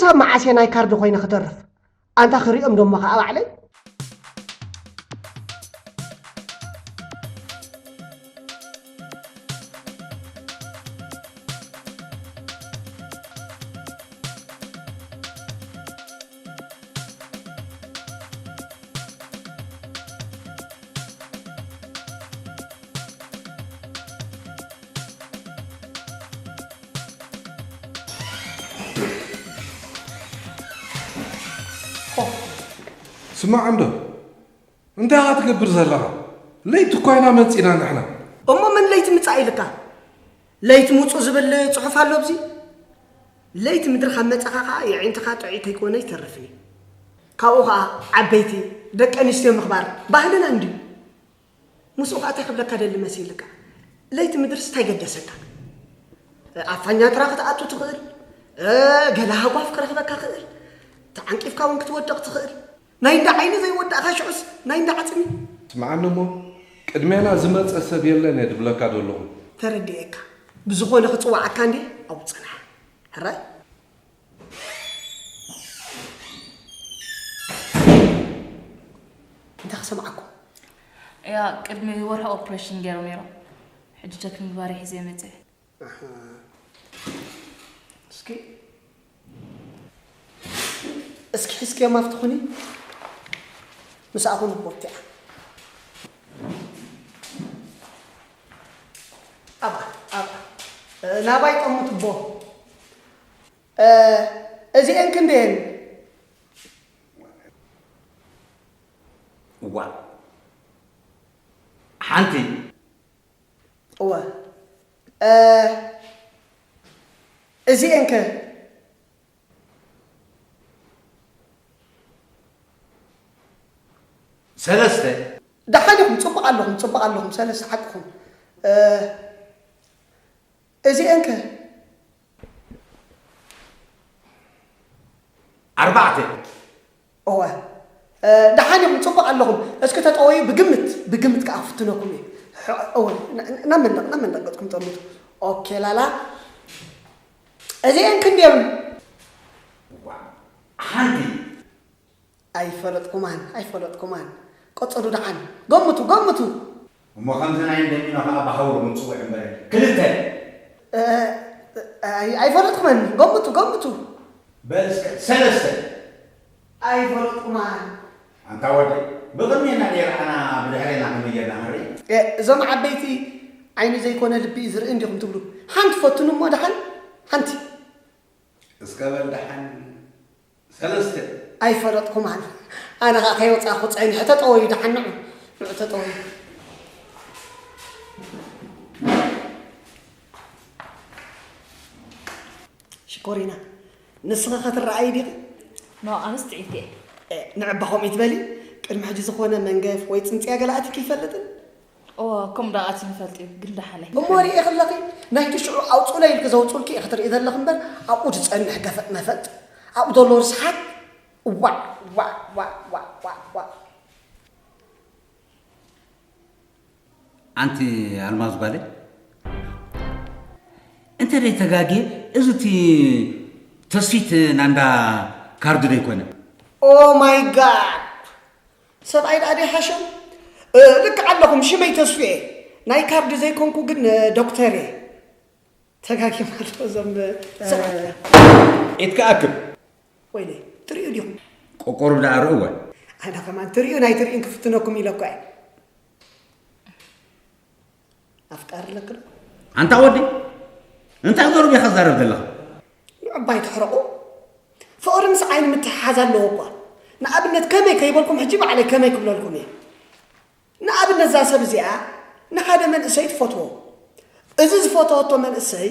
ክሳብ መዓስ እየ ናይ ካርዲ ኮይነ ክተርፍ? ኣንታ ክሪኦም ደሞ ከኣ ባዕለይ። ስማዕ እንዶ እንታይ ኢኻ ትገብር ዘለኻ? ለይቲ እኳ ኢና መጺና ንሕና። እሞ መን ለይቲ ምጻእ ኢልካ? ለይቲ ምጹ ዝብል ጽሑፍ ኣሎ ኣብዚ? ለይቲ ምድሪ ካብ መጻኻ ከኣ የዒንትኻ ጥዑይ ከይኮነ ይተርፍን እዩ። ካብኡ ከኣ ዓበይቲ ደቂ ኣንስትዮ ምኽባር ባህልና እንድዩ። ምስኡ ከኣ እንታይ ክብለካ ደሊ መሲልካ? ለይቲ ምድርስ እንታይ ገደሰካ? ኣብ ፋኛትራ ክትኣቱ ትኽእል፣ ገለ ሃጓፍ ክረኽበካ ክእል፣ ተዓንቂፍካ እውን ክትወድቕ ትኽእል። ናይ እንዳ ዓይኒ ዘይወዳእኻ ሽዑስ ናይ እንዳ ዓጽሚ። ስምዓኒ እሞ ቅድሜና ዝመጸ ሰብ የለን እየ ድብለካ ደለኹ። ተረዲኤካ። ብዝኾነ ክጽውዓካ እንዴ ኣብኡ ጽናሕ። ሕራይ። እንታይ ክሰምዓኩም? እያ ቅድሚ ወርሒ ኦፕሬሽን ገይሮም ነይሮም። ሕጂ ቸክ ምግባር እየ ሒዘ መፅእ። እስኪ እስኪ ሒዝክዮም ኣብቲ ኩኒ ምስኣ ኩኑ ቦቲኣ ኣብኣ ኣብኣ ናባይ ጠምትቦ እዚኤን ክንደየን እዋ ሓንቲ እወ እዚኤንከ ሰለስተ ደሓን ኢኹም ፅቡቕ ኣለኹም ፅቡቕ ኣለኹም ሰለስተ ሓቅኹም እዚኤንከ ኣርባዕተ እወ ደሓን ኢኹም ፅቡቕ ኣለኹም እስኪ ተጠወዩ ብግምት ብግምት ከዓ ክፍትነኩም እዩ እወ ናብ መንደቕ ናብ መንደቕ ገፅኩም ጠምቱ ኦኬ ላላ እዚኤን ክንድዮም ሓንቲ ኣይፈለጥኩማን ኣይፈለጥኩማን ቀፅሉ ደሓን ገምቱ ገምቱ እሞ ከምዚ ናይ እንደሚኖ ከዓ ብሃውሩ ምፅውዕ እምበር ክልተ ኣይፈለጥኩመን ገምቱ ገምቱ በል እስከ ሰለስተ ኣይፈለጥኩማን ኣንታ ወደይ ብቕድሜና ደይረኣና ብድሕሬና ከመይ ጌርና ክንርኢ እዞም ዓበይቲ ዓይኒ ዘይኮነ ልቢ እዩ ዝርኢ እንዲኹም ትብሉ ሓንቲ ፈትኑ እሞ ደሓን ሓንቲ እስከ በል ደሓን ሰለስተ ኣይፈለጥኩማን ኣነ ኸዓ ከይወፃእኹ ፀኒሐ ተጠወዩ ደሓን ንዑ ንዑ ተጠወዩ ሽኮሪና ንስኺ ኸ ትረኣዪ ዲኺ? ኖ ኣነስ ጥዒት እየ። ንዕባ ከምኡ ይትበሊ? ቅድሚ ሕጂ ዝኾነ መንገፍ ወይ ፅንፅያ ገለ ኣቲኪ ይፈልጥን? ኦ ከምኡ ዶ ኣትዩኒ ይፈልጥ እዩ ግን ደሓነይ። እሞ ሪኤኺ ኣለኺ ናይቲ ሽዑ ኣውፅኡለይ ኢልኪ ዘውፅኡልኪ ኢኺ ትርኢ ዘለኺ እምበር ኣብኡ ዝፀንሕ ገፈጥ መፈጥ ኣብኡ ዘሎ ርስሓት ዋዕ ዋዕ ዋዕ ዋዕ ዋዕ ዋዕ ኣንቲ ኣልማዝ ጓለይ እንተ ደይ ተጋግየ እዚ እቲ ተስፊት ናንዳ ካርዱ ዶ ይኮነ? Oh my God ሰብኣይ ደኣ ደይ ሓሸም ልክዕ ኣለኹም ሽመይ ተስፉ እየ ናይ ካርዲ ዘይኮንኩ ግን ዶክተር እየ ተጋጊም ኣሎ እዞም ሰባት ኢትክኣክብ ወይለይ ትርእዩ ዲኹም ቆቆሩ ደኣ ርእወ ኣነ ከማን ትርእዩ ናይ ትርእዩን ክፍትነኩም ኢለ እኮ እየ ኣፍቃሪ ኣለክ ዶ ኣንታ ወዲ እንታይ ዞር ቢኻ ዛረብ ዘለኻ ንዕባይ ትሕረቑ ፍቕሪ ምስ ዓይኒ ምትሕሓዝ ኣለዎ እኳ ንኣብነት ከመይ ከይበልኩም ሕጂ ባዕለይ ከመይ ክብለልኩም እየ ንኣብነት እዛ ሰብ እዚኣ ንሓደ መንእሰይ ትፈትዎ እዚ ዝፈተወቶ መንእሰይ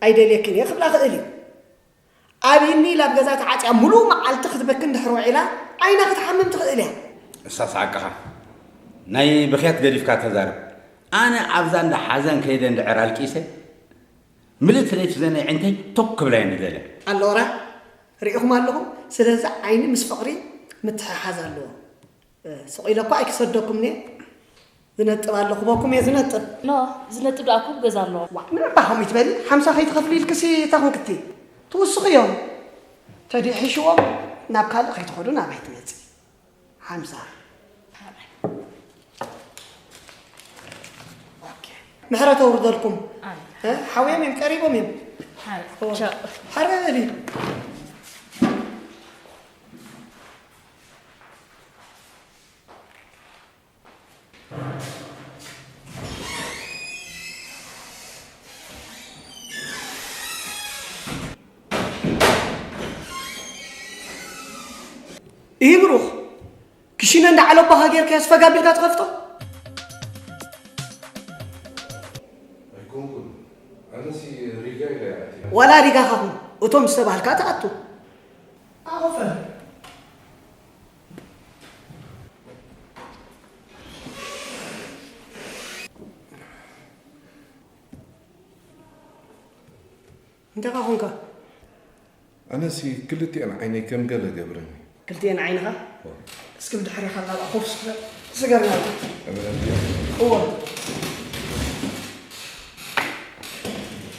ኣይደልየክን እየ ክብላ ክእል እዩ ኣብይኒ ኢላ ኣብ ገዛ ተዓፅያ ሙሉእ መዓልቲ ክትበኪ እንድሕር ውዒላ ዓይና ክትሓምም ትኽእል እያ። እሳስ ሓቅኻ ናይ ብኽያት ገዲፍካ ተዛረብ። ኣነ ኣብዛ እንዳ ሓዘን ከይደ እንድሕር ኣልቂሰ ምልእቲ ለይቲ ዘን ኣዒንተይ ቶክ ክብላ እየን ዝደልያ። ኣሎራ ሪኢኹም ኣለኹም። ስለዚ ዓይኒ ምስ ፍቕሪ ምትሕሓዝ ኣለዎ። ስቕ ኢለ እኳ ኣይክሰደኩም እየ ዝነጥብ ኣሎ ክበኩም እየ ዝነጥብ። ኖ ዝነጥብ ደኣ እኮ ኣብ ገዛ ኣሎ። ዋእ ንዕባኹም ይትበሊ ሓምሳ ከይትኸፍሊ ኢልክሲ እታ ክንክቲ ትውስኽዮ። ተድሒሽዎም ናብ ካልእ ከይትኸዱ ናባይ ትመጽእ። ሓምሳ። ኦኬ። ምሕረት ኣውርደልኩም። ኣሜን። እ? ሓውዮም እዮም፣ ቀሪቦም እዮም። ሓ-፣ ኦ። ቻው። ሓረ በሊ። ይህ ብሩኽ ክሽነ እንዳ ዓለባኻ ጌርካዮ ስፈግ ኣቢልካ ትኸፍቶ? ኣይኮንኩን። ኣነሲ ሪጋ ኢለ እየ ኣትየ። ዋላ ሪጋኻ ኹን፣ እቶም ዝተባህልካ ትኣቱ። ኣኸፈል። እንታይ ኻ ኾንካ? ኣነሲ ክልቲኣን ዓይነይ ከም ገለ ገብረኒ። ክልቲኣን ዓይንኻ? እዎ። እስኪ ብድሕሪኻ ናብ ኣኾፍ ስገር-፣ ስገርና። ኣበይ? እዎ።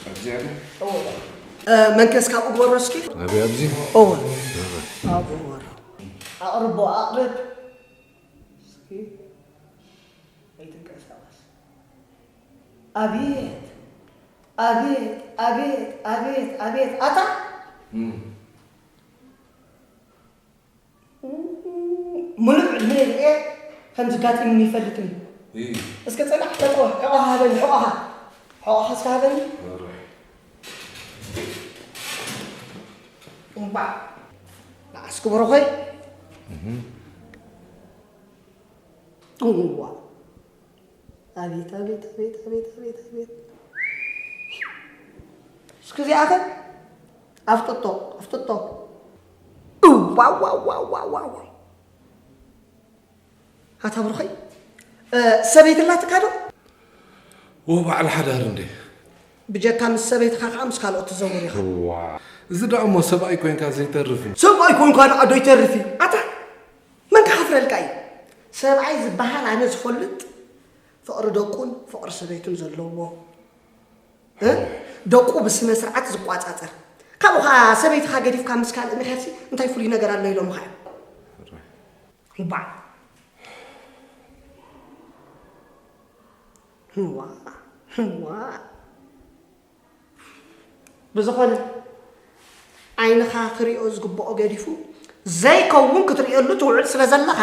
ኣብዚኣ ድዩ? እዎ። እ፣ መንከስ ካብኡ ግበሮ እስኪ። ኣበይ ኣብዚ? እዎ። እዎ። ኣብኡ ግበሮ። ኣቕርቦ፣ ኣቕርብ። እስኪ። ኣይትንቀሳቐስ። ኣቤት፣ ኣቤት፣ ኣቤት፣ ኣቤት፣ ኣቤት፣ ኣታ! እም። ምሉእ ዕድመ ርእየ ከምዚ ጋጢሙኒ ይፈልጥን እዩ። እይ። እስከ ጸናሕ፣ ተጠወ፣ ሕቖኻ ሃበኒ፣ ሕቖኻ። ሕቖኻ እስከ ሃበኒ። ኧረ። እምባዕ። ንዓስ ክብሮ ኾይ። እህ። እዋ። ኣቤት፣ ኣቤት፣ ኣቤት፣ ኣቤት፣ ኣቤት፣ ኣቤት። እስኪ እዚኣ ኸ? ኣፍጥጦ፣ ኣፍጥጦ። እዋ፣ ዋ፣ ዋ። ኣታ ብሩኸይ፣ እ፣ ሰበይቲ ኣላትካ ዶ? ዎ፣ በዓል ሓዳር እንዴ? ብጀካ ምስ ሰበይትኻ ከዓ ምስ ካልኦት ትዘውር ኢኻ። እዋ፣ እዚ ደኣ እሞ ሰብኣይ ኮይንካ ዘይተርፍ እዩ። ሰብኣይ ኮይንካ ደኣ ዶ ይተርፍ እዩ? ኣታ፣ መን ክሓፍረልካ እዩ? ሰብኣይ ዝበሃል ኣነ ዝፈልጥ ፍቕሪ ደቁን ፍቕሪ ሰበይቱን ዘለዎ፣ እ? ደቁ ብስነ ስርዓት ዝቋጻጸር። ካብኡ ኸዓ ሰበይትኻ ገዲፍካ ምስ ካልእ ምኽያድሲ እንታይ ፍሉይ ነገር ኣሎ ኢሎምኻ እዮም? እምባዕ። ህዋ፣ ህዋ። ብዝኾነ፣ ዓይንኻ ክሪኦ ዝግብኦ ገዲፉ፣ ዘይከውን ክትርእየሉ ትውዕል ስለ ዘለኻ፣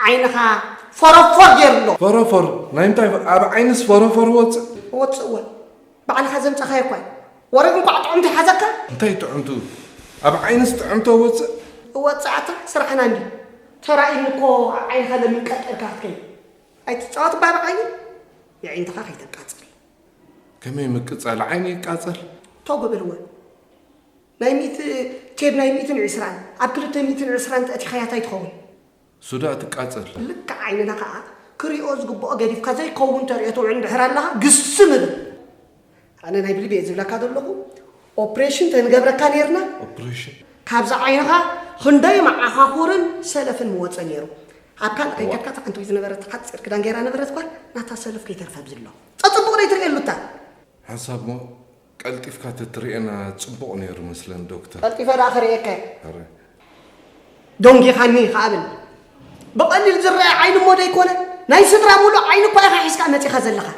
ዓይንኻ ፎረፎር ገይሩ ኣሎ። ፎረፎር? ናይ እንታይ? ኣብ ዓይንስ ፎረፎር ወፅእ? ወፅእ እወ። ባዕልኻ ዘምፀኻዮ እኳ እዩ። ወረ እንኳዕ ጥዕምቲ ሓዘካ። እንታይ ጥዕምቱ? ኣብ ዓይንስ ጥዕምቶ ወፅእ? እወፅእ ኣታ፣ ስራሕና እንዲ። ተራእዩኒ እኮ ኣብ ዓይንኻ ለሚን ቀርቀርካ ክትከይድ። ኣይትፃወት እባ ብዓይኒ። የዒንትኻ ከይተቃፅል። ከመይ ምቅፃል? ዓይኒ ይቃፀል? ተው በልወ። ናይ ሚእቲ፣ ቴብ ናይ ሚእትን ዕስራን፣ ኣብ ክልተ ሚእትን ዕስራን ተእቲኻያ እንታይ ትኸውን? ሱዳ ትቃፀል። ልክዕ ዓይንና ከዓ ክሪኦ ዝግብኦ ገዲፍካ ዘይከውን ተሪኦ ተውዕል እንድሕር ኣለኻ፣ ግስም እብል። ኣነ ናይ ብልቢ እየ ዝብለካ ዘለኹ፣ ኦፕሬሽን ተንገብረካ ነይርና። ኦፕሬሽን? ካብዛ ዓይንኻ ክንደይ መዓኻኹርን ሰለፍን ምወፀ ነይሩ። ኣብ ካልእ ከይከድካ እታ ሓንቲ ዝነበረት ሓፂር ክዳን ገይራ ነበረት ጓል፣ ናታ ሰለፍ ከይተርፈ ኣብዚ ኣሎ። ፀፅቡቕ ዘይትርእየሉ እታ። ሓንሳብ እሞ ቀልጢፍካ ተትርእየና ጽቡቕ ነይሩ መስለን ዶክተር። ቀልጢፈ ደኣ ክርእየካ እየ። ኣረ። ደንጊኻኒ ከኣ ብል። ብቐሊል ዝረኣ ዓይኒ እሞ ደይኮነ፣ ናይ ስድራ ሙሉእ ዓይኒ እኳ ኢኻ ሒዝካ መጺኻ ዘለኻ።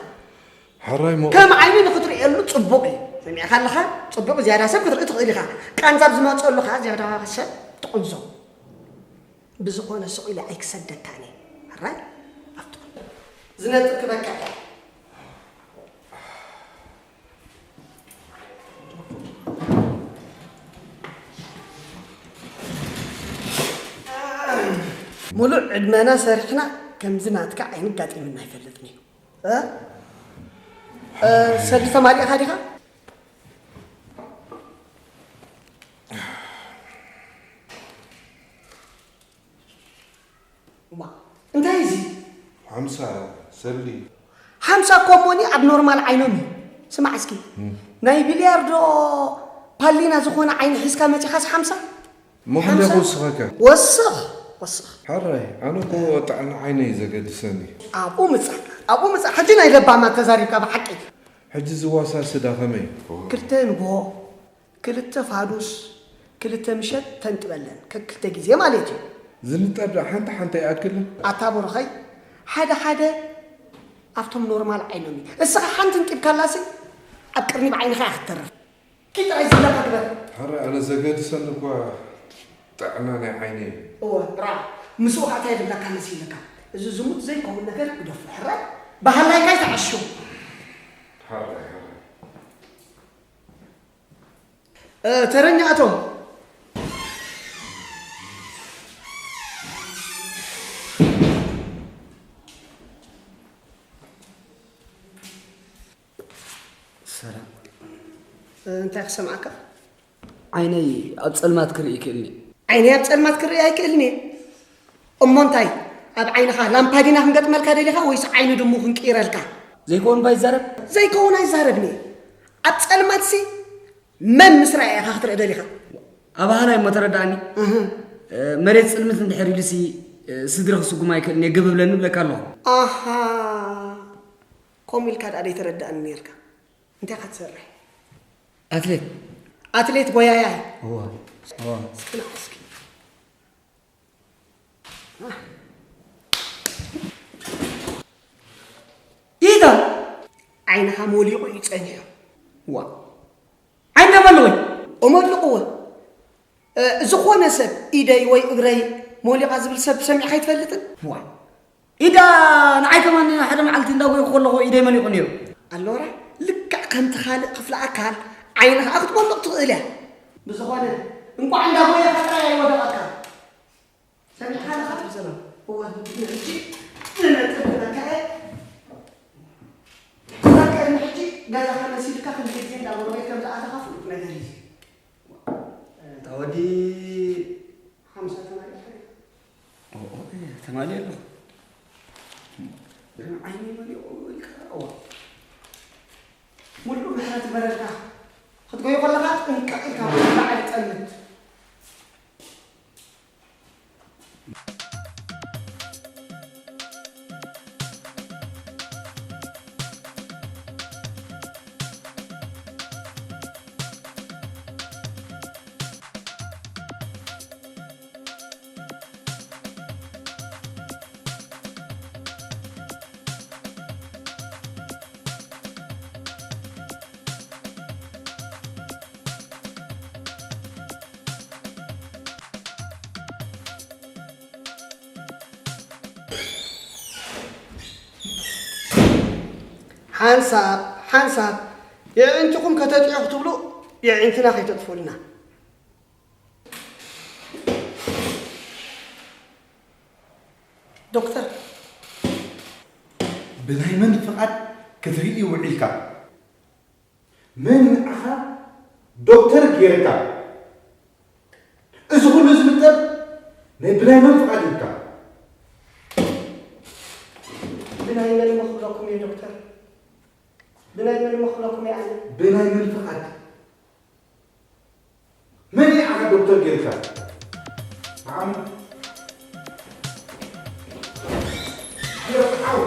ሕራይ እሞ ከም ዓይኒ ንኽትርእየሉ ጽቡቕ እዩ። ሰሚዕካ ኣለኻ? ጽቡቕ ዝያዳ ሰብ ክትርኢ ትኽእል ኢኻ። ቃንዛ ኣብ ዝመጸሉ ከኣ ዝያዳ ሰብ ትቕንዞ። ብዝኾነ ስቕ ኢለ ኣይክሰደካን እየ። ሕራይ? ኣብቲ ዝነጥብ ክበካ እየ። ሙሉእ ዕድመና ሰሪሕና ከምዚ ናትካ ዓይኒ ኣጋጢሙና ኣይፈልጥን እዩ። እ? እ፣ ሰዲ ተማሊእኻ ዲኻ? ዋ፣ እንታይ እዚ? ሓምሳ ሰሊ። ሓምሳ እኮ እሞኒ ኣብ ኖርማል ዓይኖም እዩ። ስማዕ እስኪ፣ እም። ናይ ቢልያርዶ ፓሊና ዝኾነ ዓይኒ ሒዝካ መጺኻስ ሓምሳ? እሞ ክንደይ ሓምሳ? ክውስኸካ? ወስኽ፣ ወስኽ። ሕራይ፣ ኣነ እኮ ጥዕና ዓይነይ እዩ ዘገድሰኒ። ኣብኡ ምጻእ፣ ኣብኡ ምጻእ። ሕጂ ናይ ለባማት ተዛሪብካ ብሓቂ። ሕጂ ዝዋሳሲ ዳ ከመይ? ክልተ ንግሆ፣ ክልተ ፋዱስ፣ ክልተ ምሸት ተንጥበለን፣ ከክልተ ግዜ ማለት እዩ። ዝንጠብ ደኣ ሓንቲ ሓንቲ ኣይኣክልን? ኣታ ብሩኸይ፣ ሓደ ሓደ ኣብቶም ኖርማል ዓይኖም እዩ። እስኻ ሓንቲ እንጢብካላሲ ኣብ ቅርኒ ብዓይንኻ እያ ክትተርፍ። ኪድ ጥራይ ዝብለካ ግበር። ሕራይ ኣነ ዘገድሰኒ እኳ ጥዕና ናይ ዓይነይ እዩ። እወ፣ ራ፣ ምስኡ ኸኣ እንታይ ይብለካ መሲልካ? እዚ ዝሙት ዘይከውን ነገር ግደፎ። ሕራይ፣ ብሃላይካ ይተዓሹ። ሕራይ፣ ሕራይ። እ፣ ተረኛ ኣቶም። ሰላም። እ፣ እንታይ ክሰምዓካ? ዓይነይ ኣብ ጸልማት ክርኢ ይክእልኒ። ዓይነይ ኣብ ጸልማት ክርኢ ኣይክእልኒ። እሞ እንታይ፣ ኣብ ዓይንኻ ላምፓዲና ክንገጥመልካ ደሊኻ ወይስ ዓይኒ ድሙ ክንቅይረልካ? ዘይከውን እባ ይዛረብ። ዘይከውን ኣይዛረብን እየ። ኣብ ጸልማትሲ መን ምስ ረኣየ ኢኻ ክትርኢ ደሊኻ? ኣባህላይ እሞ ተረዳእኒ። እህ። እ፣ መሬት ጽልምት እንድሕር ኢሉሲ፣ እ፣ ስድሪ ክስጉም ኣይክእልን እየ፣ ግብ እብለኒ እብለካ ኣለኹ። ኣሃ። ከምኡ ኢልካ ደኣ ዘይተረዳእኒ ነርካ። እንታይ ኢኻ ትሰርሕ? ኣትሌት። ኣትሌት ጎያያይ? እወ። እወ። እስኪ ና እስኪ። ኢታ ዓይንኻ ሞሊቑ እዩ ጸኒሑ። ዋ። ዓይንካ መልቑ። እመልቑዎ። እ፣ ዝኾነ ሰብ ኢደይ ወይ እግረይ ሞሊቓ ዝብል ሰብ ሰሚዕካ ኣይትፈልጥን? ዋ። ኢዳ ንዓይ ከማን ሓደ መዓልቲ እንዳጎየኹ ከለኹ ኢደይ መሊቑ ነይሩ። ኣሎራ፣ ልክዕ ከምቲ ካልእ ክፍለ ኣካል ዓይንኻ ክትመልቕ ትኽእል እያ። ብዝኾነ፣ እንቋዕ እንዳጎየኻ ጥራይ ኣይወደቐካ። ሰሚዕካ ኣለኻ? ሰላም። እወ፣ ንሕጂ ንነጥብ ክብለካ እየ። ክሳብ ቅድሚ ሕጂ ገዛኻ መሲልካ ክንደይ ግዜ እንዳጎረቤት ከም ዝኣተኻ ፍሉጥ ነገር እዩ። እታ ወዲ ሓምሳ ተማሊእካ? ኦ፣ ኦ፣ እየ ተማሊእ ኣለኹ። ግን ዓይኒ መሊቑ ኢልካ? እዋ። ሙሉእ ምሕረት ይግበረልካ። ክትጎይ ከለኻ ጥንቅቕ ኢልካ ንላዕሊ ጠምት። ሓንሳብ ሓንሳብ የዒንትኹም ከተጥዕዩ ክትብሉ የዒንትና ከይተጥፉልና። ዶክተር፣ ብናይ መን ፍቓድ ክትርኢ ውዒልካ? መን ንዓኻ ዶክተር ጌርካ? እዚ ኩሉ ዝምጠር ናይ ብናይ መን ፍቓድ ኢልካ? ብናይ መን እሞ ክብለኩም እየ ዶክተር? ብናይ መን እሞ ክብለኩም እየ ኣነ? ብናይ መን ፍቓድ? መን እዩ ዓኻ ዶክተር ጌርካ? ዓም-፣ ዓው።